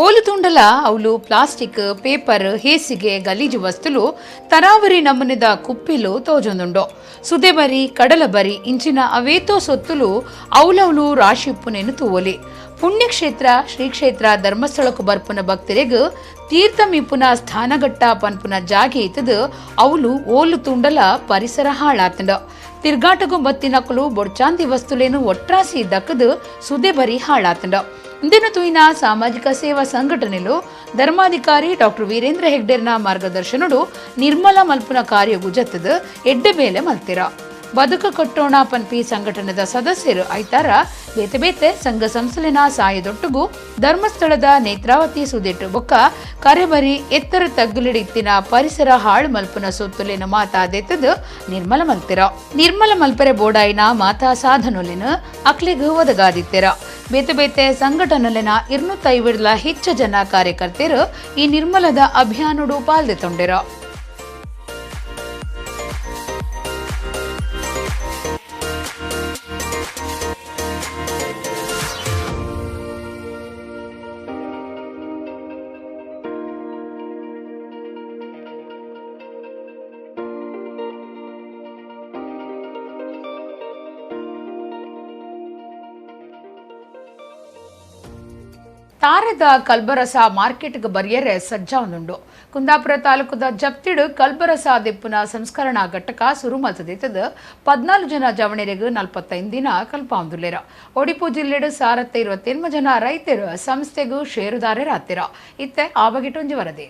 ಓಲು ತುಂಡಲ ಅವಲು ಪ್ಲಾಸ್ಟಿಕ್, ಪೇಪರ್, ಹೇಸಿಗೆ, ಗಲೀಜು ವಸ್ತುಲು ತರಾವರಿ ನಮೂನೆದ ಕುಪ್ಪಿಲು ತೋಜೊಂದುಂಡು. ಸುದೆಬರಿ, ಕಡಲಬರಿ ಇಂಚಿನ ಅವೇತೋ ಸೊತ್ತುಲು ಅವಲವಲು ರಾಶಿಪ್ಪುನೇನು ತೂವೊಲಿ. ಪುಣ್ಯಕ್ಷೇತ್ರ ಶ್ರೀ ಕ್ಷೇತ್ರ ಧರ್ಮಸ್ಥಳಕ್ಕೂ ಬರ್ಪುನ ಭಕ್ತರಿಗೂ ತೀರ್ಥ ಮೀಪುನ ಸ್ಥಾನಘಟ್ಟ ಪನ್ಪುನ ಜಾಗೆ ಇತ್ತದು ಅವಲು ಓಲು ತುಂಡಲ ಪರಿಸರ ಹಾಳಾತಂಡ. ತಿರ್ಗಾಟಗೂ ಬತ್ತಿನಕಲು ಬೊಡ್ಚಾಂದಿ ವಸ್ತುಲೇನು ಒಟ್ರಾಸಿ ದಕ್ಕದು ಸುದೆ ಬರಿ ಹಾಳಾತಂಡ. ಇಂದಿನ ತುಯಿನ ಸಾಮಾಜಿಕ ಸೇವಾ ಸಂಘಟನೆಲು ಧರ್ಮಾಧಿಕಾರಿ ಡಾಕ್ಟರ್ ವೀರೇಂದ್ರ ಹೆಗ್ಡೆರ್ನ ಮಾರ್ಗದರ್ಶನಡು ನಿರ್ಮಲ ಮಲ್ಪುನ ಕಾರ್ಯಗೂ ಜತ್ತದು ಎಡ್ಡೆ ಬೇಲೆ ಮಲ್ತಿರ. ಬದುಕು ಕಟ್ಟೋಣ ಪನ್ಪಿ ಸಂಘಟನೆದ ಸದಸ್ಯರು ಐತಾರ ಬೇತೆ ಬೇತೆ ಸಂಘ ಸಂಸ್ಥೆಲಿನ ಸಾಯದೊಟ್ಟುಗು ಧರ್ಮಸ್ಥಳದ ನೇತ್ರಾವತಿ ಸುದೆಟ್ಟು ಬೊಕ್ಕ ಕರೆಬರಿ ಎತ್ತರ ತಗ್ಗುಲಿಡಿತ್ತಿನ ಪರಿಸರ ಹಾಳು ಮಲ್ಪುನ ಸೊತ್ತುಲಿನ ಮಾತಾದೆತ್ತದು ನಿರ್ಮಲ ಮಲ್ತಿರ. ನಿರ್ಮಲ ಮಲ್ಪರೆ ಬೋಡಾಯಿನ ಮಾತಾ ಸಾಧನೊಲಿನ ಅಕ್ಲಿಗು ಒದಗಾದಿತ್ತಿರ. ಬೇತೆ ಬೇತೆ ಸಂಘಟನೆಲಿನ 250 ಹೆಚ್ಚು ಜನ ಕಾರ್ಯಕರ್ತರು ಈ ನಿರ್ಮಲದ ಅಭಿಯಾನಡು ಪಾಲ್ದೆತ್ತೊಂಡಿರ. ತಾರದ ಕಲ್ಬರಸ ಮಾರ್ಕೆಟ್ಗೆ ಬರಿಯರೆ ಸಜ್ಜಾವನುಂಡು. ಕುಂದಾಪುರ ತಾಲೂಕುದ ಜಪ್ತಿಡು ಕಲ್ಬರಸ ದೆಪ್ಪುನ ಸಂಸ್ಕರಣಾ ಘಟಕ ಸುರು ಮಲ್ತದಿತ್ತದು 14 ಜನ ಜವಣೆರೆಗ್ 45 ದಿನ ಕಲ್ಪಾಂದುಲ್ಲೆರ. ಒಡಿಪು ಜಿಲ್ಲೆಡು 128 ಜನ ರೈತರು ಸಂಸ್ಥೆಗೂ ಷೇರುದಾರರಾತಿರ. ಇತ್ತೆ ಆ ಬಗೆಟೊಂಜಿ ವರದಿ.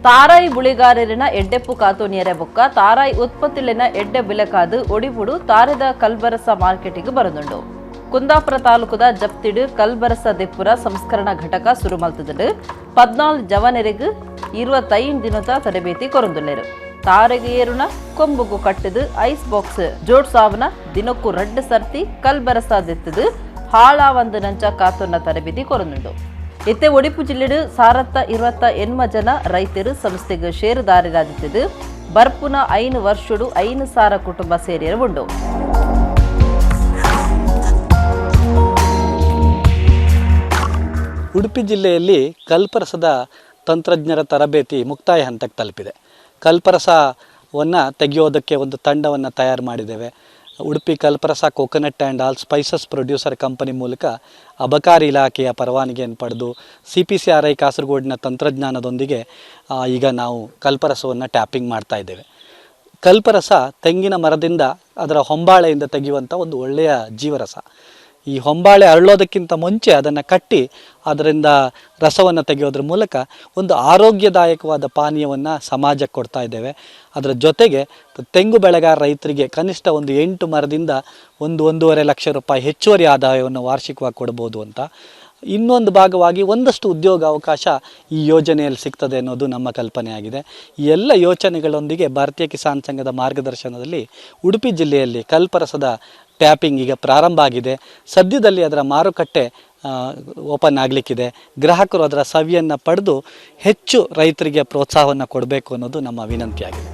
ತಾರಾಯಿ ಬುಳಿಗಾರರಿನ ಎಡ್ಡೆಪ್ಪು ಕಾತೋನಿಯರ ಬೊಕ್ಕ ತಾರಾಯಿ ಉತ್ಪತ್ತಿಲಿನ ಎಡ್ಡೆ ಬಿಲಕಾದು ಒಡಿಪುಡು ತಾರೆದ ಕಲ್ಬರಸ ಮಾರ್ಕೆಟಿಗೆ ಬರದುಂಡು. ಕುಂದಾಪುರ ತಾಲೂಕುದ ಜಪ್ತಿಡು ಕಲ್ಬರಸ ದೆಪ್ಪುರ ಸಂಸ್ಕರಣಾ ಘಟಕ ಸುರು ಮಲ್ತದುಂಡು. 14 ಜವನರಿಗು 25 ದಿನದ ತರಬೇತಿ ಕೊರಂದುಲ್ಲೆರು. ತಾರೆಗೆ ಏರುನ ಕೊಂಬುಗು ಕಟ್ಟಿದು ಐಸ್ ಬಾಕ್ಸ್ ಜೋಡ್ಸಾವನ ದಿನಕ್ಕೂ 2 ಸರ್ತಿ ಕಲ್ಬರಸ ದೆತ್ತದು ಹಾಳಾವಂದು ನಂಚ ಕಾತೋನ ತರಬೇತಿ ಕೊರಂದುಂಡು. ಇತ್ತೆ ಒಡಿಪು ಜಿಲ್ಲೆಡು 128 ಜನ ರೈತರು ಸಂಸ್ಥೆಗೆ ಷೇರುದಾರರಾಗುತ್ತಿದ್ದು ಬರ್ಪುನ 5 ವರ್ಷಡು 5,000 ಕುಟುಂಬ ಸೇರಿಯರು ಉಂಡು. ಉಡುಪಿ ಜಿಲ್ಲೆಯಲ್ಲಿ ಕಲ್ಪರಸದ ತಂತ್ರಜ್ಞರ ತರಬೇತಿ ಮುಕ್ತಾಯ ಹಂತಕ್ಕೆ ತಲುಪಿದೆ. ಕಲ್ಪರಸವನ್ನು ತೆಗೆಯೋದಕ್ಕೆ ಒಂದು ತಂಡವನ್ನು ತಯಾರು ಮಾಡಿದ್ದೇವೆ. Udupi Kalparasa coconut and all spices producer company ಮೂಲಕ ಅಬಕಾರಿ ಇಲಾಖೆಯ ಪರವಾನಗಿಯನ್ನು ಪಡೆದು CPCRI ಕಾಸರಗೋಡಿನ ತಂತ್ರಜ್ಞಾನದೊಂದಿಗೆ ಈಗ ನಾವು ಕಲ್ಪರಸವನ್ನು ಟ್ಯಾಪಿಂಗ್ ಮಾಡ್ತಾ ಇದ್ದೇವೆ. ಕಲ್ಪರಸ ತೆಂಗಿನ ಮರದಿಂದ ಅದರ ಹೊಂಬಾಳೆಯಿಂದ ತೆಗೆಯುವಂಥ ಒಂದು ಒಳ್ಳೆಯ ಜೀವರಸ. ಈ ಹೊಂಬಾಳೆ ಅರಳೋದಕ್ಕಿಂತ ಮುಂಚೆ ಅದನ್ನು ಕಟ್ಟಿ ಅದರಿಂದ ರಸವನ್ನು ತೆಗೆಯೋದ್ರ ಮೂಲಕ ಒಂದು ಆರೋಗ್ಯದಾಯಕವಾದ ಪಾನೀಯವನ್ನು ಸಮಾಜಕ್ಕೆ ಕೊಡ್ತಾ ಇದ್ದೇವೆ. ಅದರ ಜೊತೆಗೆ ತೆಂಗು ಬೆಳೆಗಾರ ರೈತರಿಗೆ ಕನಿಷ್ಠ ಒಂದು 8 ಮರದಿಂದ 1-1.5 ಲಕ್ಷ ರೂಪಾಯಿ ಹೆಚ್ಚುವರಿ ಆದಾಯವನ್ನು ವಾರ್ಷಿಕವಾಗಿ ಕೊಡ್ಬೋದು ಅಂತ, ಇನ್ನೊಂದು ಭಾಗವಾಗಿ ಒಂದಷ್ಟು ಉದ್ಯೋಗ ಅವಕಾಶ ಈ ಯೋಜನೆಯಲ್ಲಿ ಸಿಗ್ತದೆ ಅನ್ನೋದು ನಮ್ಮ ಕಲ್ಪನೆಯಾಗಿದೆ. ಈ ಎಲ್ಲ ಯೋಚನೆಗಳೊಂದಿಗೆ ಭಾರತೀಯ ಕಿಸಾನ್ ಸಂಘದ ಮಾರ್ಗದರ್ಶನದಲ್ಲಿ ಉಡುಪಿ ಜಿಲ್ಲೆಯಲ್ಲಿ ಕಲ್ಪರಸದ ಟ್ಯಾಪಿಂಗ್ ಈಗ ಪ್ರಾರಂಭ ಆಗಿದೆ. ಸದ್ಯದಲ್ಲಿ ಅದರ ಮಾರುಕಟ್ಟೆ ಓಪನ್ ಆಗಲಿಕ್ಕಿದೆ. ಗ್ರಾಹಕರು ಅದರ ಸವಿಯನ್ನು ಪಡೆದು ಹೆಚ್ಚು ರೈತರಿಗೆ ಪ್ರೋತ್ಸಾಹವನ್ನು ಕೊಡಬೇಕು ಅನ್ನೋದು ನಮ್ಮ ವಿನಂತಿಯಾಗಿದೆ.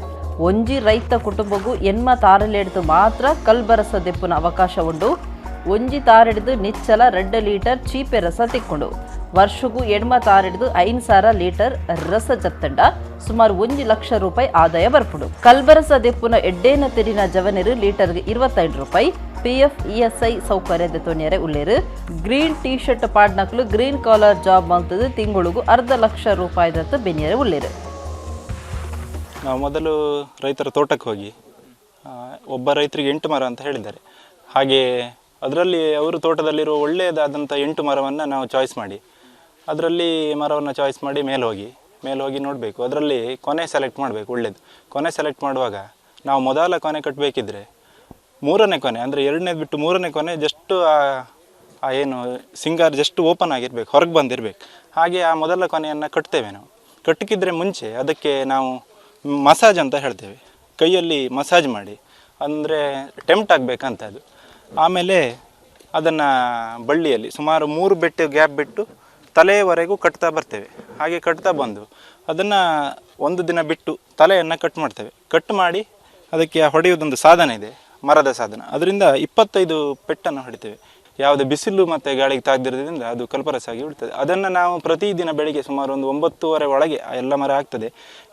ಒಂಜಿ ರೈತ ಕುಟುಂಬಗೂ ಎನ್ಮ ತಾರಲೆಡ್ದು ಮಾತ್ರ ಕಲ್ಬರಸ ದೆಪ್ಪುನ ಅವಕಾಶ ಉಂಡು. ಒಂಜಿ ತಾರೆಡ್ದು ನಿಚ್ಚಲ 2 ಲೀಟರ್ ಚೀಪೆ ರಸ ತಿಕ್ಕೊಂಡು ವರ್ಷಗೂ ಎಣ್ಮ ತಾರೆಡ್ದು 5,000 ಲೀಟರ್ ರಸ ಜತ್ತಂಡ ಸುಮಾರು 1 ಲಕ್ಷ ರೂಪಾಯಿ ಆದಾಯ ಬರ್ಪುಡು. ಕಲ್ಬರಸ ದೆಪ್ಪುನ ಎಡ್ಡೇನ ತೆರಿನ ಜವನೆರು ಲೀಟರ್ಗೆ 25 ರೂಪಾಯಿ PF ESI ಸೌಕರ್ಯ ದೆತ್ತೊನ್ಯರೆ ಉಲ್ಲೇರು. Green T shirt ಪಾಡ್ನಕ್ಲು green collar job ಮಲ್ತದು ತಿಂಗಳಿಗೂ 0.5 ಲಕ್ಷ ರೂಪಾಯಿ ದತ್ತು ಬೆನಿಯರೆ ಉಲ್ಲೇರು. ನಾವು ಮೊದಲು ರೈತರ ತೋಟಕ್ಕೆ ಹೋಗಿ ಒಬ್ಬ ರೈತರಿಗೆ 8 ಮರ ಅಂತ ಹೇಳಿದ್ದಾರೆ. ಹಾಗೆ ಅದರಲ್ಲಿ ಅವರು ತೋಟದಲ್ಲಿರುವ ಒಳ್ಳೆಯದಾದಂಥ 8 ಮರವನ್ನು ನಾವು ಚಾಯ್ಸ್ ಮಾಡಿ ಅದರಲ್ಲಿ ಮರವನ್ನು ಚಾಯ್ಸ್ ಮಾಡಿ ಮೇಲೆ ಹೋಗಿ ನೋಡಬೇಕು. ಅದರಲ್ಲಿ ಕೊನೆ ಸೆಲೆಕ್ಟ್ ಮಾಡಬೇಕು, ಒಳ್ಳೆಯದು ಕೊನೆ ಸೆಲೆಕ್ಟ್ ಮಾಡುವಾಗ ನಾವು ಮೊದಲ ಕೊನೆ ಕಟ್ಟಬೇಕಿದ್ರೆ ಮೂರನೇ ಕೊನೆ ಅಂದರೆ ಎರಡನೇದು ಬಿಟ್ಟು ಮೂರನೇ ಕೊನೆ ಜಸ್ಟ್ ಆ ಏನು ಸಿಂಗಾರ್ ಜಸ್ಟ್ ಓಪನ್ ಆಗಿರಬೇಕು, ಹೊರಗೆ ಬಂದಿರಬೇಕು. ಹಾಗೆ ಆ ಮೊದಲ ಕೊನೆಯನ್ನು ಕಟ್ತೇವೆ ನಾವು. ಕಟ್ಟಕ್ಕಿದ್ರೆ ಮುಂಚೆ ಅದಕ್ಕೆ ನಾವು ಮಸಾಜ್ ಅಂತ ಹೇಳ್ತೇವೆ, ಕೈಯಲ್ಲಿ ಮಸಾಜ್ ಮಾಡಿ ಅಂದರೆ ಟೆಂಪ್ಟ್ ಆಗಬೇಕಂತ ಅದು. ಆಮೇಲೆ ಅದನ್ನು ಬಳ್ಳಿಯಲ್ಲಿ ಸುಮಾರು 3 ಬೆಟ್ಟು ಗ್ಯಾಪ್ ಬಿಟ್ಟು ತಲೆಯವರೆಗೂ ಕಟ್ತಾ ಬರ್ತೇವೆ. ಹಾಗೆ ಕಟ್ತಾ ಬಂದು ಅದನ್ನು ಒಂದು ದಿನ ಬಿಟ್ಟು ತಲೆಯನ್ನು ಕಟ್ ಮಾಡ್ತೇವೆ. ಕಟ್ ಮಾಡಿ ಅದಕ್ಕೆ ಹೊಡೆಯುವುದೊಂದು ಸಾಧನ ಇದೆ, ಮರದ ಸಾಧನ. ಅದರಿಂದ 25 ಪೆಟ್ಟನ್ನು ಹೊಡಿತೇವೆ. ಯಾವುದೇ ಬಿಸಿಲು ಮತ್ತು ಗಾಳಿಗೆ ತಾಗದಿರೋದ್ರಿಂದ ಅದು ಕಲ್ಪರಸಾಗಿ ಉಳಿತದೆ. ಅದನ್ನು ನಾವು ಪ್ರತಿದಿನ ಬೆಳಿಗ್ಗೆ ಸುಮಾರು ಒಂದು 9:30 ಒಳಗೆ ಎಲ್ಲ ಮರ ಆಗ್ತದೆ.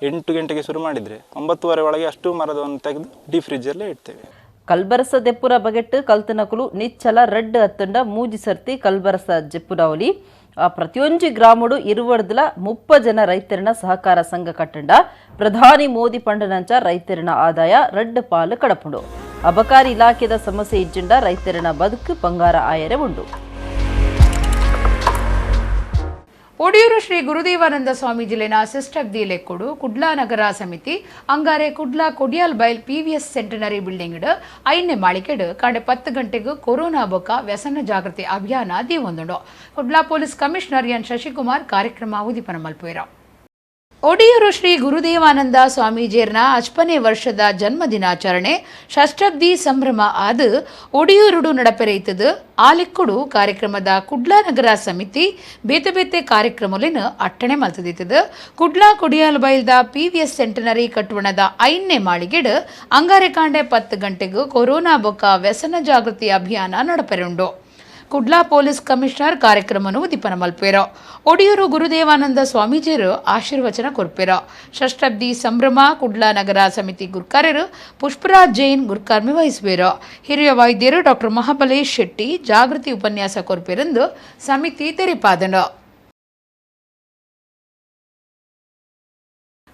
8 ಗಂಟೆಗೆ ಶುರು ಮಾಡಿದರೆ 9:30 ಒಳಗೆ ಅಷ್ಟು ಮರದವನ್ನು ತೆಗೆದು ಡೀಪ್ ಫ್ರಿಜ್ಜಲ್ಲೇ ಇಡ್ತೇವೆ. ಕಲ್ಬರಸ ದೆಪ್ಪುರ ಬಗೆಟ್ಟು ಕಲ್ತನಕುಲು ನಿಚ್ಚಲ ರಡ್ಡು ಅತ್ತಂಡ ಮೂಜಿ ಸರ್ತಿ ಕಲ್ಬರಸ ಜೆಪ್ಪುನವಲಿ ಪ್ರತಿಯೊಂಜಿ ಗ್ರಾಮಡು ಇರುವಡ್ದಲ 30 ಜನ ರೈತರನ ಸಹಕಾರ ಸಂಘ ಕಟ್ಟಂಡ ಪ್ರಧಾನಿ ಮೋದಿ ಪಂಡನಂಚ ರೈತರನ ಆದಾಯ ರಡ್ಡು ಪಾಲು ಕಡಪುಂಡು. ಅಬಕಾರಿ ಇಲಾಖೆದ ಸಮಸ್ಯೆ ಇಜ್ಜಿಂಡ ರೈತರನ ಬದುಕು ಬಂಗಾರ ಆಯರೆ ಉಂಡು. ಒಡಿಯೂರು ಶ್ರೀ ಗುರುದೇವಾನಂದ ಸ್ವಾಮೀಜಿಲಿನ ಸಿಸ್ಟಬ್ದಿ ಲೆಕ್ಕುಡು ಕುಡ್ಲಾ ನಗರ ಸಮಿತಿ ಅಂಗಾರೆ Kudla Kodial Bail PVS centenary building ಐನೇ ಮಾಳಿಕೆಡು ಕಾಂಡೆ 10 ಗಂಟೆಗೂ ಕೊರೋನಾ ಬೊಕ್ಕ ವ್ಯಸನ ಜಾಗೃತಿ ಅಭಿಯಾನ ದೀವೊಂದುಂಡು. Kudla police commissioner N Shashikumar ಕಾರ್ಯಕ್ರಮ ಉದ್ದೀಪನ ಮಲ್ಪುವೆರು. ಒಡಿಯೂರು ಶ್ರೀ ಗುರುದೇವಾನಂದ ಸ್ವಾಮೀಜಿಯರ್ನ 50ನೇ ವರ್ಷದ ಜನ್ಮದಿನಾಚರಣೆ ಷಷ್ಠಬ್ದಿ ಸಂಭ್ರಮ ಆದ ಒಡಿಯೂರುಡು ನಡಪೆರೆಯ್ತದು. ಆಲಿಕ್ಕುಡು ಕಾರ್ಯಕ್ರಮದ ಕುಡ್ಲಾ ನಗರ ಸಮಿತಿ ಬೇತೆ ಬೇತೆ ಕಾರ್ಯಕ್ರಮಲಿನ ಅಟ್ಟಣೆ ಮಲ್ತದಿತ್ತದು. ಕುಡ್ಲಾ ಕೊಡಿಯಾಲ್ ಬೈಲ್ದ ಪಿವಿಎಸ್ ಸೆಂಟನರಿ ಕಟ್ಟುವಣದ 5ನೇ ಮಾಳಿಗೆಡು ಅಂಗಾರೆ ಕಾಂಡೆ 10 ಗಂಟೆಗೂ ಕೊರೋನಾ ಬೊಕ್ಕ ವ್ಯಸನ ಜಾಗೃತಿ ಅಭಿಯಾನ ನಡಪೆರುಂಡು. ಕುಡ್ಲಾ ಪೊಲೀಸ್ ಕಮಿಷನರ್ ಕಾರ್ಯಕ್ರಮನು ಉದ್ದೀಪನ ಮಲ್ಪೆರು. ಒಡಿಯೂರು ಗುರುದೇವಾನಂದ ಸ್ವಾಮೀಜಿಯರು ಆಶೀರ್ವಚನ ಕೊರ್ಪೆರು. ಷಷ್ಠಬ್ದಿ ಸಂಭ್ರಮ ಕುಡ್ಲಾ ನಗರ ಸಮಿತಿ ಗುರ್ಕಾರ್ಯರು ಪುಷ್ಪರಾಜ್ ಜೈನ್ ಗುರ್ಕಾರ್ಮೆ ವಹಿಸುವೆರು. ಹಿರಿಯ ವೈದ್ಯರು ಡಾಕ್ಟರ್ ಮಹಾಬಲೇಶ್ ಶೆಟ್ಟಿ ಜಾಗೃತಿ ಉಪನ್ಯಾಸ ಕೊರ್ಪೆರೆಂದು ಸಮಿತಿ ತೆರಿಪಾದನು.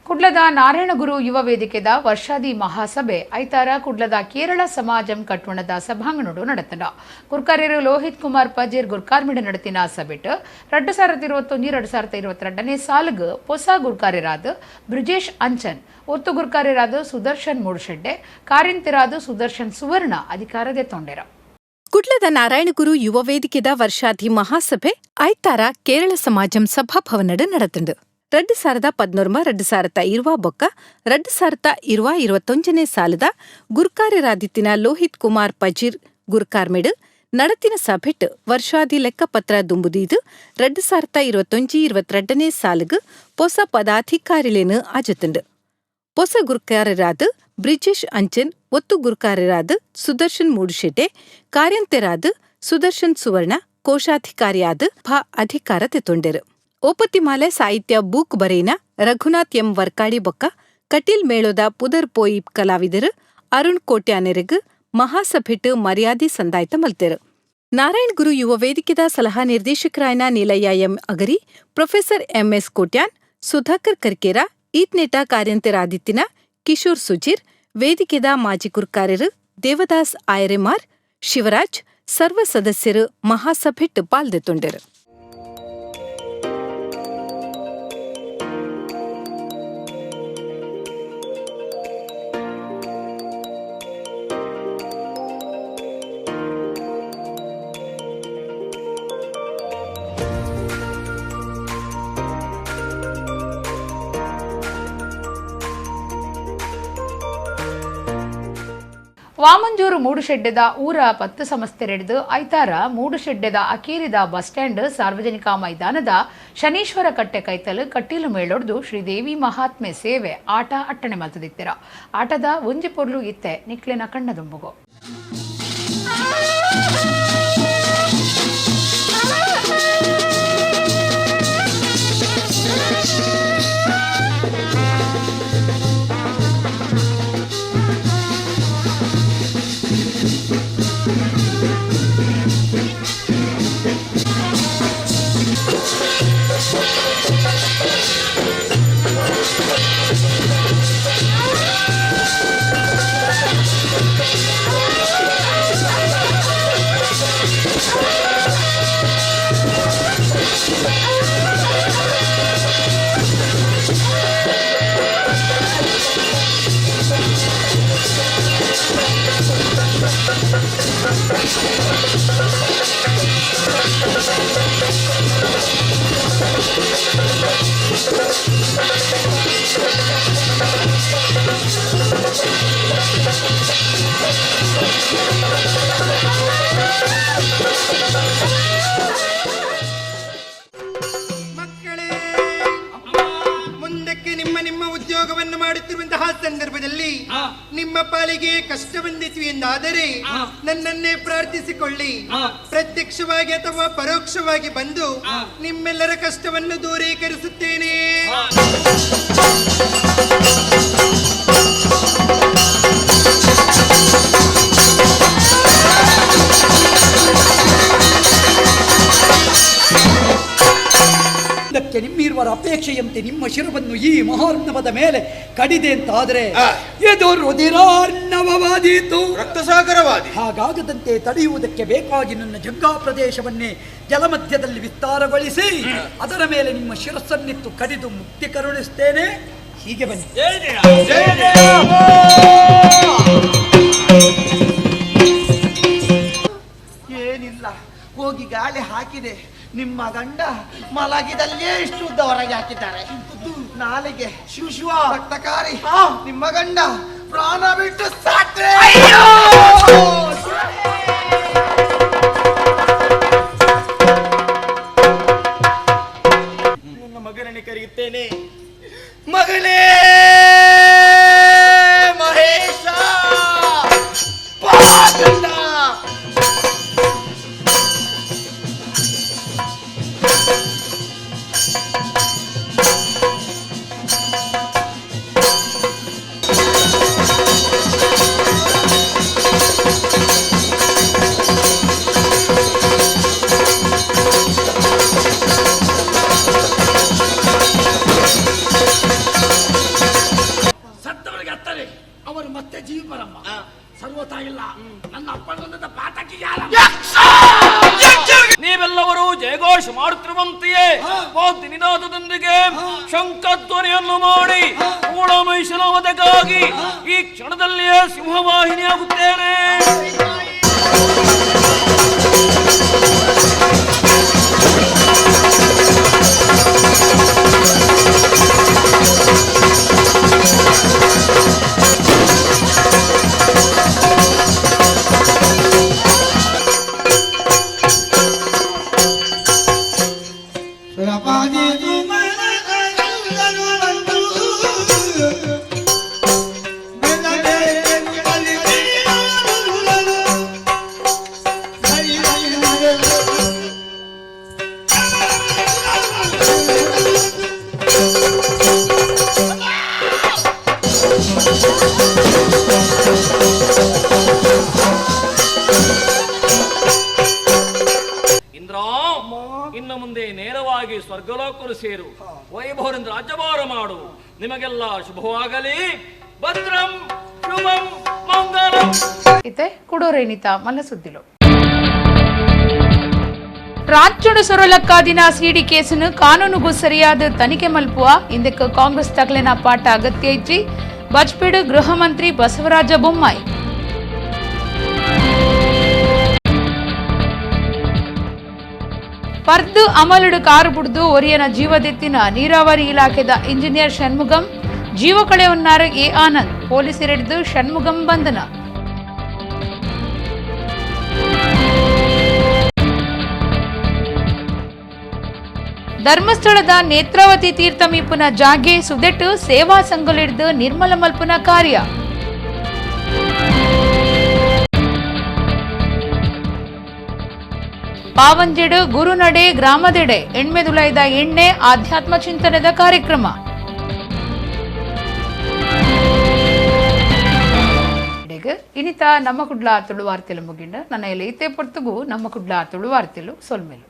ಕುಡ್ಲದ ನಾರಾಯಣಗುರು ಯುವ ವೇದಿಕೆದ ವರ್ಷಾದಿ ಮಹಾಸಭೆ ಐತಾರ ಕುಡ್ಲದ ಕೇರಳ ಸಮಾಜಂ ಕಟ್ವಣದ ಸಭಾಂಗಣಡು ನಡೆತನ. ಗುರ್ಕಾರ್ಯರು ಲೋಹಿತ್ ಕುಮಾರ್ ಪಜೀರ್ ಗುರ್ಕಾರ್ಮಿಡ ನಡೆತಿನ ಸಭೆಟ್ 2021 2022 ಸಾಲುಗು ಹೊಸ ಗುರ್ಕಾರ್ಯರಾದ ಬ್ರಿಜೇಶ್ ಅಂಚನ್, ಒತ್ತು ಗುರ್ಕಾರ್ಯರಾದ ಸುದರ್ಶನ್ ಮೂಡುಶೆಡ್ಡೆ, ಕಾರಿಂತಿರಾದ ಸುದರ್ಶನ್ ಸುವರ್ಣ ಅಧಿಕಾರದೆ ತೊಂಡೆರ. ಕುಡ್ಲದ ನಾರಾಯಣಗುರು ಯುವ ವೇದಿಕೆದ ವರ್ಷಾಧಿ ಮಹಾಸಭೆ ಐತಾರ ಕೇರಳ ಸಮಾಜಂ ಸಭಾಭವನಡು ನಡೆತಂಡು. 2011 2020 ಬೊಕ್ಕ 2020-21 ಸಾಲದ ಗುರ್ಕಾರ್ಯರಾದಿತ್ತಿನ ಲೋಹಿತ್ ಕುಮಾರ್ ಪಜೀರ್ ಗುರ್ಕಾರ್ಮೆಡು ನಡತಿನ ಸಭೆಟ್ ವರ್ಷಾದಿ ಲೆಕ್ಕಪತ್ರ ದುಂಬುದೀದು 2021-22 ಸಾಲುಗು ಪೊಸ ಪದಾಧಿಕಾರಿಲೇನು ಅಜತುಂಡು. ಪೊಸ ಗುರ್ಕಾರರಾದ ಬ್ರಿಜೇಶ್ ಅಂಚನ್, ಒತ್ತು ಗುರ್ಕಾರರಾದ ಸುದರ್ಶನ್ ಮೂಡುಶೆಟ್ಟೆ, ಕಾರ್ಯಂತೆರಾದ ಸುದರ್ಶನ್ ಸುವರ್ಣ, ಕೋಶಾಧಿಕಾರಿಯಾದ ಭ ಅಧಿಕಾರ ತೆತ್ತೊಂಡೆರು. ಓಪತಿಮಾಲೆ ಸಾಹಿತ್ಯ ಬೂಕ್ ಬರೇನ ರಘುನಾಥ್ ಎಂ ವರ್ಕಾಡಿ ಬೊಕ್ಕ ಕಟೀಲ್ ಮೇಳದ ಪುದರ್ ಪೋಯಿ ಕಲಾವಿದರು ಅರುಣ್ ಕೋಟ್ಯಾನೆರೆಗ್ ಮಹಾಸಭೆಟ್ ಮರ್ಯಾದೆ ಸಂದಾಯ್ತ ಮಲ್ತೆರು. ನಾರಾಯಣ್ ಗುರು ಯುವ ವೇದಿಕೆದ ಸಲಹಾ ನಿರ್ದೇಶಕರಾಯನ Neelayya M Agari, professor MS Kotian, Sudhakar Karkera, ಈತ್ನೇಟ ಕಾರ್ಯಂತೆರಾದಿತ್ತಿನ Kishore Sujir, ವೇದಿಕೆದ ಮಾಜಿ ಗುರ್ಕಾರ್ಯರು ದೇವದಾಸ್ ಆಯರೆಮಾರ್, ಶಿವರಾಜ್, ಸರ್ವ ಸದಸ್ಯರು ಮಹಾಸಭೆಟ್ ಪಾಲ್ದೆತ್ತೊಂಡೆರು. ವಾಮಂಜೂರು ಮೂಡುಶೆಡ್ಡೆದ ಊರ 10 ಸಂಸ್ಥೆರೆಡ್ದು ಐತಾರ ಮೂಡುಶೆಡ್ಡೆದ ಅಕೇರಿದ ಬಸ್ ಸ್ಟ್ಯಾಂಡ್ ಸಾರ್ವಜನಿಕ ಮೈದಾನದ ಶನೀಶ್ವರ ಕಟ್ಟೆ ಕೈತಲು ಕಟ್ಟೀಲು ಮೇಳೊಡ್ದು ಶ್ರೀದೇವಿ ಮಹಾತ್ಮೆ ಸೇವೆ ಆಟ ಅಟ್ಟಣೆ ಮಲ್ತದಿತ್ತಿರ. ಆಟದ ಒಂಜಿ ಪೊರ್ಲು ಇತ್ತೆ ನಿಕ್ಲೆನ ಕಣ್ಣದುಂಬುಗು. ನಿಮ್ಮ ಪಾಲಿಗೆ ಕಷ್ಟ ಬಂದಿತು ಎಂದಾದರೆ ನನ್ನನ್ನೇ ಪ್ರಾರ್ಥಿಸಿಕೊಳ್ಳಿ. ಪ್ರತ್ಯಕ್ಷವಾಗಿ ಅಥವಾ ಪರೋಕ್ಷವಾಗಿ ಬಂದು ನಿಮ್ಮೆಲ್ಲರ ಕಷ್ಟವನ್ನು ದೂರೀಕರಿಸುತ್ತೇನೆ. ಇದಕ್ಕೆ ನಿಮ್ಮಿರುವರ ಅಪೇಕ್ಷೆಯಂತೆ ನಿಮ್ಮ ಶಿರವನ್ನು ಈ ಮಹಾರ್ಣವದ ಮೇಲೆ ಕಡಿದೆ ಅಂತಾದರೆ ಇದು ರುಧಿರಾರ್ಣವವಾದೀತು, ರಕ್ತಸಾಗರವಾದಿ. ಹಾಗಾಗದಂತೆ ತಡೆಯುವುದಕ್ಕೆ ಬೇಕಾಗಿ ನನ್ನ ಜಗ್ಗಾ ಪ್ರದೇಶವನ್ನೇ ಜಲಮಧ್ಯದಲ್ಲಿ ವಿಸ್ತಾರಗೊಳಿಸಿ ಅದರ ಮೇಲೆ ನಿಮ್ಮ ಶಿರಸ್ಸನ್ನಿತ್ತು ಕಡಿದು ಮುಕ್ತಿ ಕರುಣಿಸ್ತೇನೆ. ಹೀಗೆ ಬನ್ನಿ. ಏನಿಲ್ಲ, ಹೋಗಿ ಗಾಳಿ ಹಾಕಿದೆ. ನಿಮ್ಮ ಗಂಡ ಮಲಗಿದಲ್ಲೇ ಇಷ್ಟು ಉದ್ದ ಹೊರಗೆ ಹಾಕಿದ್ದಾರೆ. ನಾಲಿಗೆ ಶಿವ ರಕ್ತಕಾರಿ. ನಿಮ್ಮ ಗಂಡ ಪ್ರಾಣ ಬಿಟ್ಟು ಸಾಕ್ರೆ. ನನ್ನ ಮಗನನ್ನು ಕರೆಯುತ್ತೇನೆ. ಮಗಳೇ ಮಹೇಶ, ಗಂಡ. ಸತ್ತವರಿಗೆ ಹತ್ತಾರೆ ಅವರು ಮತ್ತೆ ಜೀವ ಬರಮ್ಮ. ಸರ್ವತಾ ಇಲ್ಲ ನನ್ನ ಅಪ್ಪನ ಪಾತಕಿ ಯಾರ? ನೀವೆಲ್ಲವರು ಜಯಘೋಷ ಮಾಡುತ್ತಿರುವಂತೆಯೇ ನಿನಾದದೊಂದಿಗೆ ಶಂಖಧ್ವನಿಯನ್ನು ಮಾಡಿ ಮೂಳಮೈಶನ ವಧೆಗಾಗಿ ಈ ಕ್ಷಣದಲ್ಲಿಯೇ ಸಿಂಹವಾಹಿನಿಯಾಗುತ್ತೇನೆ. ಇಂದ್ರ, ಇನ್ನು ಮುಂದೆ ನೇರವಾಗಿ ಸ್ವರ್ಗಲೋಕರು ಸೇರು, ವೈಭವದಿಂದ ರಾಜ್ಯಭಾರ ಮಾಡು. ನಿಮಗೆಲ್ಲ ಶುಭವಾಗಲಿ. ಭದ್ರಂ ಶುಭಂ ಮಂಗಲಂ. ಇತ್ತೆ ಕುಡೋರೇನಿತ ಮಲ್ಲಸುದ್ದಿಲು. ರಾಜ್ಯಡು ಸೊರಲಕ್ಕಾದಿನ ಸಿಡಿ ಕೇಸನ್ನು ಕಾನೂನುಗೂ ಸರಿಯಾದ ತನಿಖೆ ಮಲ್ಪುವ ಇಂದಕ್ಕೆ ಕಾಂಗ್ರೆಸ್ ತಗಲಿನ ಪಾಠ ಅಗತ್ಯ ಇಜ್ಜಿ. ಬಜ್ಪೇಡು ಗೃಹ ಮಂತ್ರಿ ಬಸವರಾಜ ಬೊಮ್ಮಾಯಿ. ಪರ್ದು ಅಮಲುಡು ಕಾರು ಬುಡ್ದು ಒರಿಯನ ಜೀವದೆತ್ತಿನ ನೀರಾವರಿ ಇಲಾಖೆದ ಇಂಜಿನಿಯರ್ ಷಣ್ಮುಗಂ ಜೀವ ಕಳೆಯೊನ್ನಾರು ಎ ಆನಂದ್. ಪೊಲೀಸರಿಡಿದು ಷಣ್ಮುಗಂ ಬಂಧನ. ಧರ್ಮಸ್ಥಳದ ನೇತ್ರಾವತಿ ತೀರ್ಥ ಮೀಪುನ ಜಾಗೆ ಸುದೆಟ್ಟು ಸೇವಾ ಸಂಘಲಿಡಿದು ನಿರ್ಮಲ ಮಲ್ಪುನ ಕಾರ್ಯ. ಪಾವಂಜೆಡು ಗುರುನಡೆ ಗ್ರಾಮದೆಡೆ ಎಣ್ಮೆದುಲೈದ ಎಣ್ಣೆ ಆಧ್ಯಾತ್ಮ ಚಿಂತನದ ಕಾರ್ಯಕ್ರಮ. ಇನಿತ ನಮ್ಮ ಕುಡ್ಲ ತುಳುವಾರ್ತೆಲು ಮುಗಿಂಡ ನನ್ನ ಎಲೆ ಇತ್ತೆ ಪೊರ್ತುಗು ನಮ್ಮ ಕುಡ್ಲ ತುಳುವಾರ್ತೆಲು ಸೊಲ್ಮೇಲು.